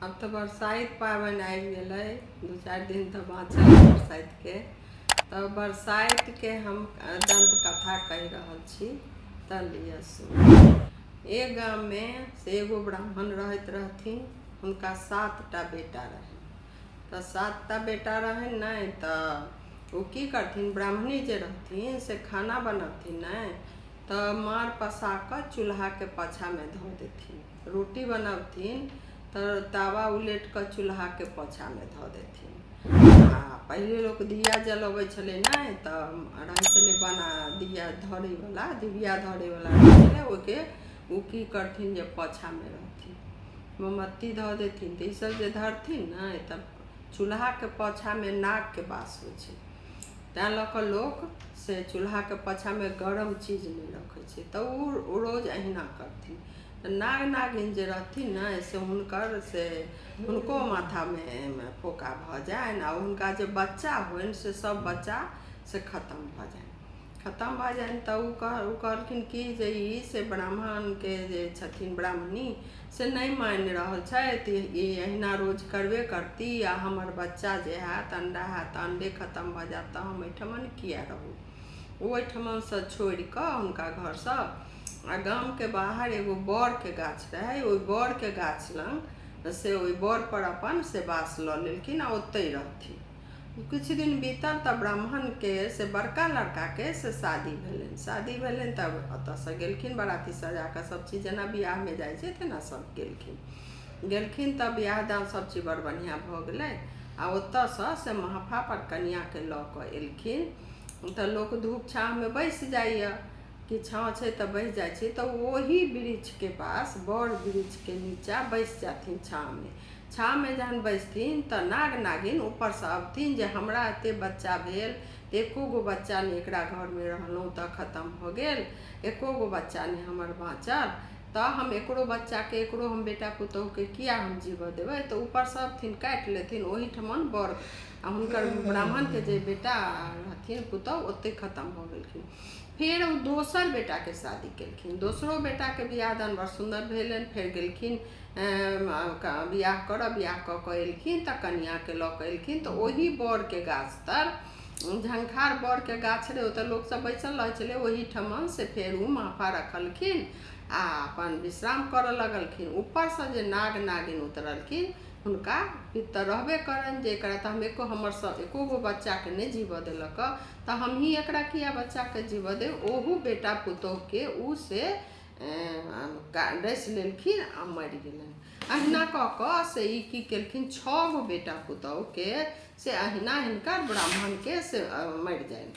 आब तऽ बरसाइत पाबनि आबि गेलै, 2-4 दिन तऽ बाँचल बरसाइतके। तऽ बरसाइतके हम दन्त कथा कहि रहल छी, तऽ लिअ सुनू। एक गाममे से एगो ब्राह्मण रहैत रहथिन। हुनका 7टा बेटा रहनि। तऽ 7टा बेटा रहनि नहि, तऽ ओ की करथिन, ब्राह्मणी जे रहथिन से खाना बनबथिन नहि तऽ माँड़ पसा कऽ चूल्हाके पाछाँमे धऽ देथिन। रोटी बनबथिन तऽ तावा उलटि कऽ चूल्हाके पाछाँमे धऽ देथिन। आ पहिले लोक दिया जलबै छलै नहि, तऽ रहै छलै बना दिया धरैवला, डिबिया धरैवला रहै छलै ओहिके। ओ की करथिन जे पाछाँमे रहथिन, मोमबत्ती धऽ देथिन। तऽ ईसभ जे धरथिन ने तऽ चूल्हाके पाछाँमे नागके वास होइ छै, तैँ लऽ कऽ लोक से चूल्हाके पाछाँमे गरम चीज नहि रखै छै। तऽ ओ रोज अहिना करथिन। तऽ नाग नागिन जे रहथिन ने से हुनकर से हुनको माथामे फोका भऽ जानि आ हुनका जे बच्चा होइन से सब बच्चा से खतम भऽ जानि। खतम भऽ जानि तऽ ओ कहलखिन कि जे ई से ब्राह्मणके जे छथिन ब्राह्मणी से नहि मानि रहल छथि, ई अहिना रोज करबे करती आ हमर बच्चा जे हैत अंडा हैत, अंडे खतम भऽ जायत तऽ हम एहिठमन किया रहू। ओ ओहिठमनसँ छोड़ि कऽ हुनका घरसँ आ गामके बाहर एगो बड़के गाछ रहै, ओहि बड़के गाछ लग से ओहि बड़ पर अपन से वास लऽ लेलखिन आ ओतहि रहथिन। किछु दिन बीतल तऽ ब्राह्मणके से बड़का लड़काके से शादी भेलनि। शादी भेलनि तब ओतऽसँ गेलखिन बराती सजा कऽ, सब चीज जेना बियाहमे जाइ छै तेना सब गेलखिन। गेलखिन तऽ बियाह दान सब चीज बड़ बढ़िआँ भऽ गेलै आ ओतऽसँ से महफापर कनिआँके लऽ कऽ एलखिन। तऽ लोक धूप छाँहमे बैसि जाइए कि छाँह छै तऽ बैसि जाइ छै। तऽ ओही वृक्षके पास बड़ वृक्षके नीचाँ बैसि जाथिन छाँहमे। छाँहमे जहन बैसथिन तऽ नाग नागिन ऊपरसँ अबथिन जे हमरा एते बच्चा भेल, एको गो बच्चा नहि एकरा घरमे रहलहुँ तऽ खतम भऽ गेल, एको गो बच्चा नहि हमर बाँचल, तऽ हम एकरो बच्चाके एकरो हम बेटा पुतोहुके किया हम जीबऽ देबै। तऽ ऊपरसँ अबथिन, काटि लेथिन ओहिठमन बड़ आ हुनकर ब्राह्मणके जे बेटा रहथिन पुतोहु ओतहि खतम भऽ गेलखिन। फेर ओ दोसर बेटाके शादी केलखिन। दोसरो बेटाके बियाह दान बड़ सुन्दर भेलनि। फेर गेलखिन बियाह करऽ। बियाह कऽ कऽ एलखिन तऽ कनिआँके लऽ कऽ एलखिन तऽ ओही बड़के गाछ तर, झंखार बड़के गाछ रहै, ओतऽ लोकसभ बैसल रहै छलै, ओहिठमन से फेर ओ महफा रखलखिन आ अपन विश्राम करऽ लगलखिन। ऊपरसँ जे नाग नागिन उतरलखिन, हुनका पित्त तऽ रहबे करनि जे एकरा तऽ हम एको हमर सब एको गो बच्चाके नहि जीबऽ देलक, तऽ हमही एकरा किया बच्चाके जीबऽ देब। ओहू बेटा पुतोहुके ओ से डसि लेलखिन आ मरि गेलनि। अहिना कऽ कऽ से ई की केलखिन, 6 गो बेटा पुतोहुके से अहिना हिनकर ब्राह्मणके से मरि जानि।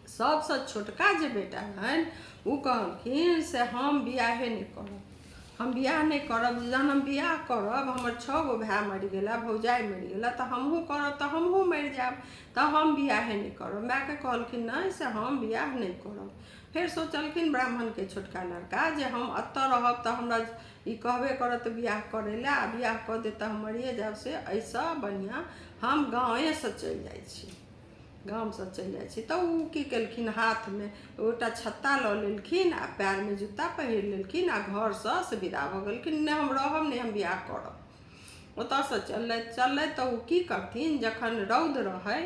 सबसँ छोटका जे बेटा रहनि ओ कहलखिन से हम बियाहे नहि करब, हम बियाह नहि करब। जहन हम बियाह करब, हमर 6 गो भाय मरि गेला, भौजाइ मरि गेला, तऽ हमहूँ करब तऽ हमहूँ मरि जायब, तऽ हम बियाहे नहि करब। मायके कहलखिन नहि, से हम बियाह नहि करब। फेर सोचलखिन ब्राह्मणके छोटका लड़का जे हम एतऽ रहब तऽ हमरा ई कहबे करत बियाह करै लए आ बियाह कऽ देत तऽ हम मरिए जायब, से एहिसँ बढ़िआँ हम गाँवेसँ चलि जाइ छी, गामसँ चलि जाइ छी। तऽ ओ की केलखिन, हाथमे एकटा छत्ता लऽ लेलखिन आ पएरमे जूता पहिर लेलखिन आ घरसँ से विदा भऽ गेलखिन, नहि हम रहब, नहि हम बियाह करब। ओतऽसँ चललथि चललथि तऽ ओ की करथिन, जखन रौद रहै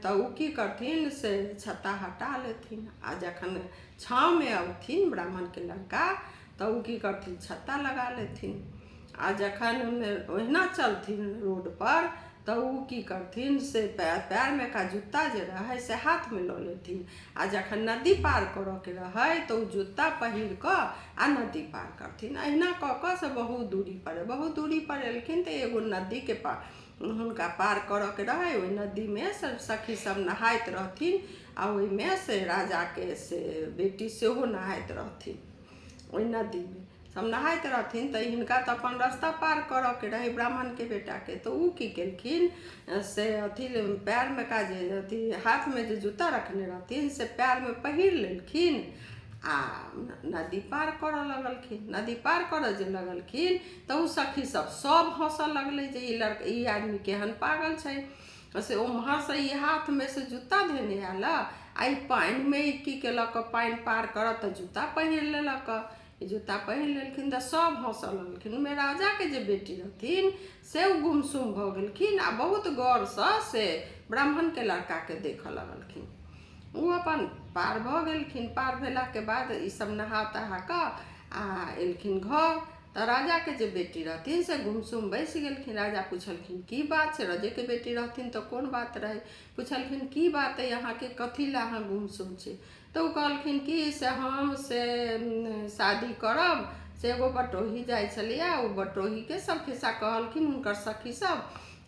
तऽ ओ की करथिन से छत्ता हटा लेथिन आ जखन छाँवमे अबथिन ब्राह्मणके लड़का तऽ ओ की करथिन, छत्ता लगा लेथिन। आ जखन ओहिना चलथिन रोडपर तऽ ओ की करथिन से पएरमे का जूता जे रहै से हाथमे लऽ लेथिन आ जखन नदी पार करऽके रहै तऽ ओ जूता पहिर कऽ आ नदी पार करथिन। अहिना कऽ कऽ से बहुत दूरी पर बहुत दूरी पर एलखिन तऽ एगो नदीके पार हुनका पार करऽके रहै। ओहि नदीमे सब सखी सब नहाइत रहथिन आ ओहिमे से राजाके से बेटी सेहो नहाइत रहथिन। ओहि नदीमे सब नहाइत रहथिन तऽ हिनका तऽ अपन रास्ता पार करऽके रहै ब्राह्मणके बेटाके। तऽ ओ की केलखिन से अथी पएरमे का जे अथी हाथमे जे जूता रखने रहथिन से पएरमे पहिर लेलखिन आ नदी पार करऽ लगलखिन। नदी पार करऽ जे लगलखिन तऽ ओ सखी सब सब हँसऽ लगलै जे ई लड़का ई आदमी केहन पागल छै, से ओम्हरसँ ई हाथमे से जूता धेने आयल आ ई पानिमे ई की केलक, पानि पार करत तऽ जूता पहिर लेलक। ई जूता पहिर लेलखिन तऽ सभ हँसऽ लगलखिन। ओहिमे राजाके जे बेटी रहथिन से ओ गुमसुम भऽ गेलखिन आ बहुत गौरसँ से ब्राह्मणके लड़काके देखऽ लगलखिन। ओ अपन पार भऽ गेलखिन। पार भेलाके बाद ईसभ नहा तहा कऽ आ एलखिन घर। तऽ राजाके जे बेटी रहथिन से गुमसुम बैसि गेलखिन। राजा पुछलखिन की बात छै? राजेके बेटी रहथिन तऽ कोन बात रहै। पुछलखिन की बात अइ अहाँके, कथी लए अहाँ गुमसुम छी? तऽ ओ कहलखिन कि से हम से शादी करब, से एगो बटोही जाइ छलैए, ओ बटोहीके सब खिस्सा कहलखिन हुनकर सखी सब,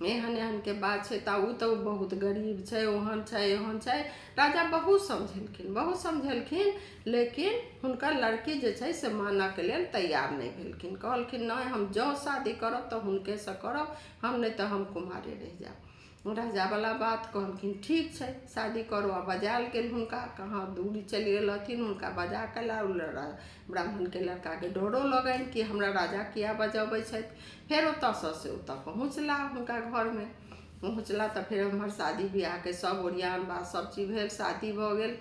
एहन एहनके बात छै। तऽ ओ तऽ बहुत गरीब छै, ओहन छै ओहन छै। राजा बहुत समझेलखिन, बहुत समझेलखिन, लेकिन हुनकर लड़की जे छै से मानऽके लेल तैयार नहि भेलखिन। कहलखिन नहि, हम जँ शादी करब तऽ हुनकेसँ करब, हम नहि तऽ हम कुमारे रहि जायब। राजावला बात कहलखिन ठीक छै, शादी करू। आ बजायल गेल हुनका, कहाँ दूरी चलि गेल रहथिन, हुनका बजा कऽ लाउ। ब्राह्मणके लड़काके डरो लगनि कि हमरा राजा किया बजबै छथि। फेर ओतऽसँ से ओतऽ पहुँचला, हुनका घरमे पहुँचला तऽ फेर उम्हर शादी बियाहके सब ओरियान बात सब चीज भेल, शादी भऽ गेल।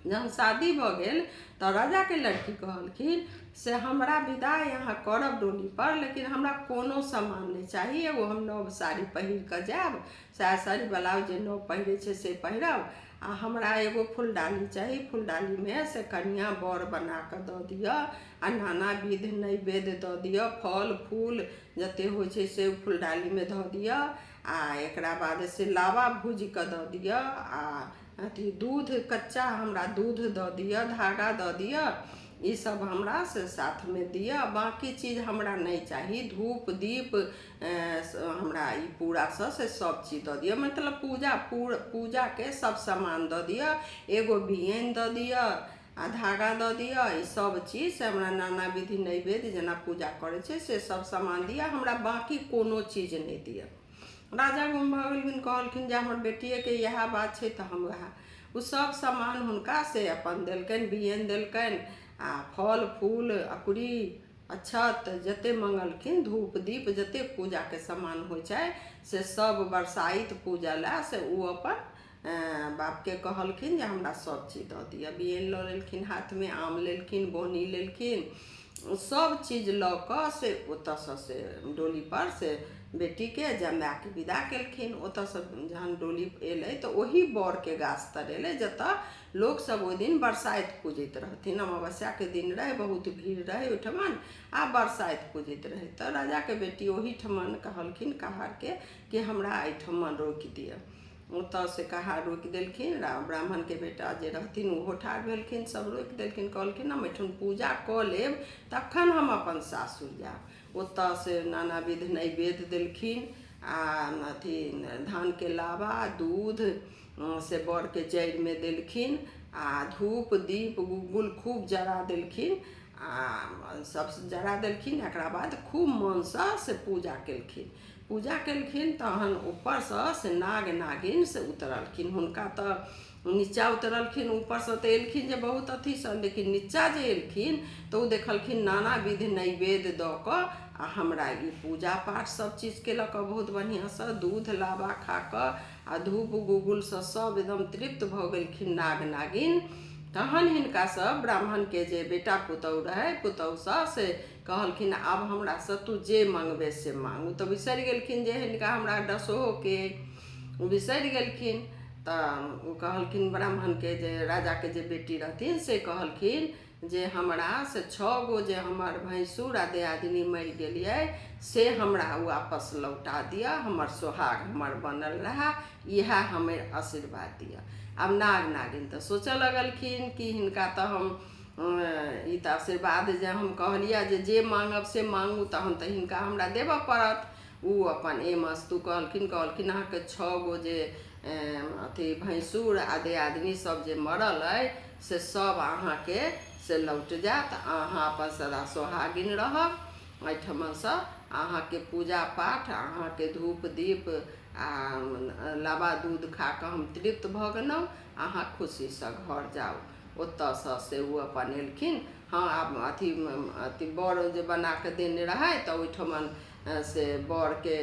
जहन शादी भऽ गेल तऽ राजाके लड़की कहलखिन से हमरा विदा अहाँ करब डोलीपर, लेकिन हमरा कोनो सामान नहि चाही, एगो हम नव साड़ी पहिर कऽ जायब, साया साड़ी ब्लाउज जे नव पहिरै छै से पहिरब, आ हमरा एगो फुलडाली चाही, फुलडालीमे से कनिआँ बर बना कऽ दऽ दिअ आ नाना विध नैवेद्य दऽ दिअ, फल फूल जतेक होइ छै से फुलडालीमे धऽ दिअ, आ एकरा बाद से लावा भूजि कऽ दऽ दिअ, आ अथी दूध कच्चा हमरा दूध दऽ दिअ, धागा दऽ दिअ, ई सब हमरा से साथमे दिअ, बाँकी चीज हमरा नहि चाही। धूप दीप हमरा ई पूरासँ से सब चीज दऽ दिअ, मतलब पूजाके सब सामान दऽ दिअ, एगो बियैन दऽ दिअ आ धागा दऽ दिअ, ई सब चीज से हमरा नाना विधि नैवेद्य जेना पूजा करै छै से सब सामान दिअ, हमरा बाँकी कोनो चीज नहि दिअ। राजा गुम भऽ गेलखिन, कहलखिन जे हमर बेटिएके इएह बात छै तऽ हम वएह ओ सब सामान हुनका से अपन देलकनि, बियैन देलकनि आ फल फूल अकुरी अक्षत जते मंगलखिन, धूप दीप जते पूजाके सामान होइ छै से सब बरसाइत पूजा लए से ओ अपन बापके कहलखिन जे हमरा सब चीज दऽ दिअ। बियैन लऽ लेलखिन हाथमे, आम लेलखिन, बोनी लेलखिन, सब चीज लऽ कऽ से ओतऽसँ से डोलीपर से बेटीके जमायके विदा केलखिन। ओतऽसँ जहन डोली एलै तऽ ओही बरके गाछ तर एलै जतऽ लोकसब ओहि दिन बरसाइत पूजैत रहथिन। अमावस्याके दिन रहै, बहुत भीड़ रहै ओहिठमन आ बरसाइत पूजैत रहै। तऽ राजाके बेटी ओहिठमन कहलखिन कहारके कि हमरा एहिठमन रोकि दिअ। ओतऽ से कहार रोकि देलखिन। ब्राह्मणके बेटा जे रहथिन ओहो ठाढ़ भेलखिन, सब रोकि देलखिन। कहलखिन हम एहिठाम पूजा कऽ लेब तखन हम अपन सासुर जायब। ओतऽ से नाना विध नैवेद्य देलखिन आ अथी धानके लावा दूध से बरके जड़िमे देलखिन आ धूप दीप गुग्गुल खूब जरा देलखिन आ सब जरा देलखिन। एकरा बाद खूब मनसँ से पूजा केलखिन। पूजा केलखिन तहन ऊपरसँ से नाग नागिन से उतरलखिन। हुनका तऽ नीचा उतरलखिन, ऊपरसँ तऽ एलखिन जे बहुत अथीसँ, लेकिन नीचा जे एलखिन तऽ ओ देखलखिन नाना विध नैवेद्य दऽ कऽ आ हमरा ई पूजा पाठ सब चीज केलक बहुत बढ़िआँसँ, दूध लावा खा कऽ आ धूप गुगुलसँ सब एकदम तृप्त भऽ गेलखिन नाग नागिन। तहन हिनकासँ ब्राह्मणके जे बेटा पुतहु रहै, पुतहुसँ से कहलखिन आब हमरासँ तू जे मङ्गबे से मांग। ओ तऽ बिसरि गेलखिन जे हिनका हमरा डसहोके, ओ बिसरि गेलखिन। तऽ ओ कहलखिन ब्राह्मणके जे राजाके जे बेटी रहथिन से कहलखिन जे हमरा से 6 गो जे हमर भैंसुर आ दियादिनी मरि गेलियै से हमरा ओ आपस लौटा दिअ, हमर सोहाग हमर बनल रहए, इएह हमर आशीर्वाद दिअ। आब नाग नागिन तऽ सोचऽ लगलखिन कि हिनका तऽ हम ई तऽ आशीर्वाद जे हम कहलियै जे जे माँगब से माँगू, तहन तऽ हिनका हमरा देबऽ पड़त। ओ अपन एमस्तु कहलखिन, कहलखिन अहाँके 6 गो जे अथी भैंसुर आ दियादिनी सब जे मरल अइ से सब अहाँके से लौट जायत, अहाँ अपन सदा सोहागिन रहब। एहिठमनसँ अहाँके पूजा पाठ, अहाँके धूप दीप आ लावा दूध खा कऽ हम तृप्त भऽ गेलहुँ, अहाँ खुशीसँ घर जाउ। ओतऽसँ से ओ अपन एलखिन। हाँ आब अथी अथी बर जे बना कऽ देने रहै तऽ ओहिठमन से बरके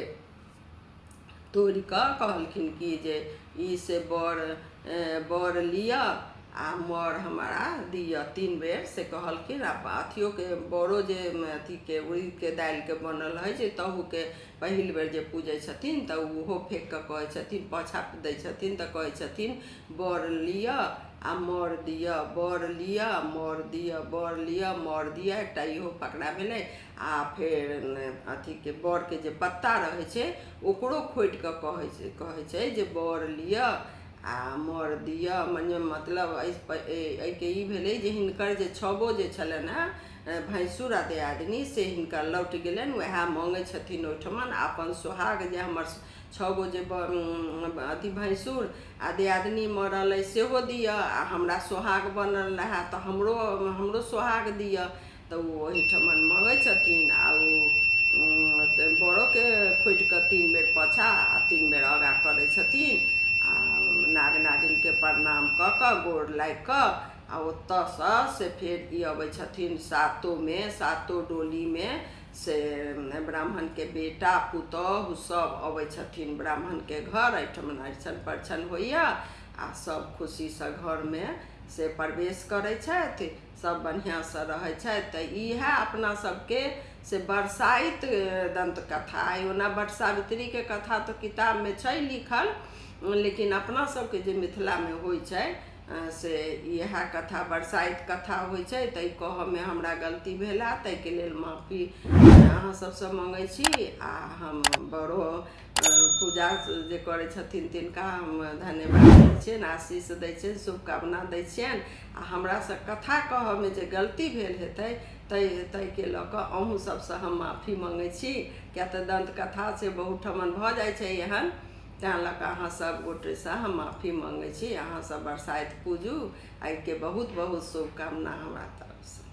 तोड़ि कऽ कहलखिन कि जे ई से बर बर लिअ आ मर हमरा दिअ। 3 बेर से कहलखिन। आ अथियोके बड़ो जे अथीके उड़ीदके दालिके बनल हइ छै तहूके पहिल बेर जे पूजै छथिन तऽ ओहो फेक कऽ कहै छथिन, पाछा दै छथिन तऽ कहै छथिन बर लिअ आ मर दिअ, बर लिअ मर दिअ, बर लिअ मर दिअ। एकटा इहो फकरा भेलै। आ फेर अथीके बरके जे पत्ता रहै छै ओकरो खोटि कऽ कहै छै जे बर लिअ आ मर दिअ। मने मतलब एहिके ई भेलै जे हिनकर जे छबो जे छलनि हेँ भैंसुर आ दियादिनी से हिनकर लौट गेलनि। वएह मङ्गै छथिन ओहिठमन अपन सोहाग जे हमर 6 गो जे अथी भैंसुर आ दियादिनी मरल अइ सेहो दिअ, आ हमरा सोहाग बनल रहए तऽ हमरो सोहाग दिअ। तऽ ओ ओहिठमन मङ्गै छथिन। आ ओ बड़ोके खोटि कऽ 3 बेर पाछा आ 3 बेर आगाँ करै छथिन। आ नाग नागिनके प्रणाम कऽ कऽ गोर लागि कऽ आ ओतऽसँ से फेर ई अबै छथिन सातोमे, सातो डोलीमे से ब्राह्मणके बेटा पुतोहु सब अबै छथिन ब्राह्मणके घर। एहिठमन अरिछन परिछन होइए आ सब खुशीसँ घरमे से प्रवेश करै छथि, सब बढ़िआँसँ रहै छथि। तऽ इएह अपना सबके से बरसाइत दन्तकथा अइ। ओना वट सावित्रीके कथा तऽ किताबमे छै लिखल, लेकिन अपना सबके जे मिथिलामे होइ छै से इएह कथा बरसाइत कथा होइ छै। तऽ ई कहऽमे हमरा गलती भेला, ताहिके लेल माफी अहाँ सबसँ मङ्गै छी। आ हम बड़ो पूजा जे करै छथिन तिनका हम धन्यवाद दै छियनि, आशीष दै छियनि, शुभकामना दै छियनि। आ हमरासँ कथा कहऽमे जे गलती भेल हेतै ताहिके लऽ कऽ अहूँ सबसँ हम माफी मङ्गै छी, किया तऽ दन्तकथा से बहुत ठमन भऽ जाइ छै एहन। तैँ लऽ कऽ अहाँ सब गोटेसँ हम माफी मङ्गै छी। अहाँ सब बरसाइत पूजू, एहिके बहुत बहुत शुभकामना हमरा तरफसँ।